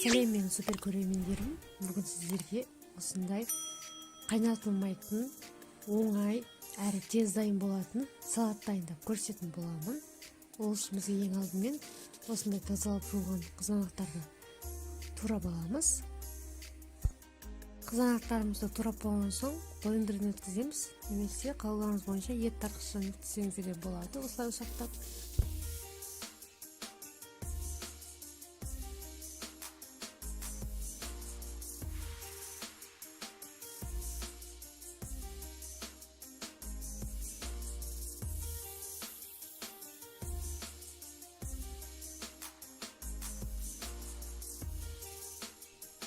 Сәлем, менің супер көрермендерім! Бүгін сіздерге осындай қайнатылмайтын, оңай әрі тез дайын болатын салат дайындап көрсететін боламын. Ол үшін бізге ең алдымен осындай тазалап жуған қызанақтарды турап аламыз. Қызанақтарымызды турап болған соң, блендерден өткіземіз немесе қалауларыңыз бойынша ет тартқыштан өткізсеңіздер де болады, осылай ұсақтап.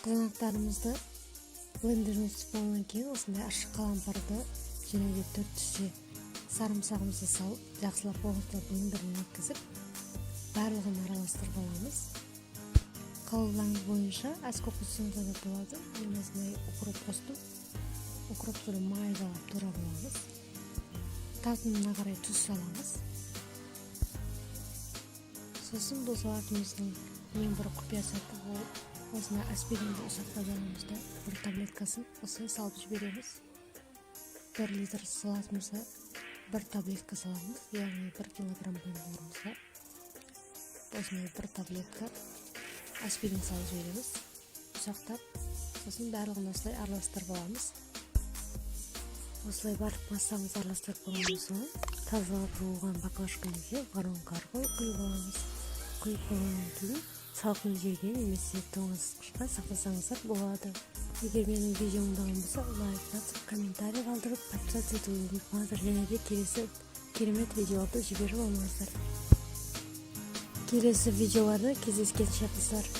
Қызанақтарымызды блендерден өткізіп болғаннан кейін, осындай ащы қалампырды және де төрт тісше сарымсағымызды салып, жақсылап оғызда блендерден өткізіп, барлығын араластырып аламыз. Қалауларыңыз бойынша әско қоссаңыздар да болады. Мен осындай укроп қостым. Укропты да майдалап турап аламыз. Татымына қарай тұз саламыз. Сосын бұл салатымыздың ең бір құпия сәті болып, осындай аспиринді ұсақтап аламыз да, бір таблеткасын осылай салып жібереміз. 1 литр салатымызға бір таблетка саламыз, яғни 1 килограмм помидорымызға осындай бір таблетка аспирин салып жібереміз ұсақтап. Сосын барлығын осылай араластырып аламыз. Осылай барлық массамызды араластырып болған соң, тазалап жуылған баклажкамызды воронка арқылы құйып аламыз. Құйып болғаннан кейін салқын жерге немесе тоңазытқышқа сақтасаңыздар болады. Егер менің видеом ұнаған болса, лайк басып, комментарий қалдырып, подписаться етуді ұмытпаңыздар және де келесі керемет видеоларды жіберіп алмаңыздар. Келесі видеоларда кездескенше, қыздар!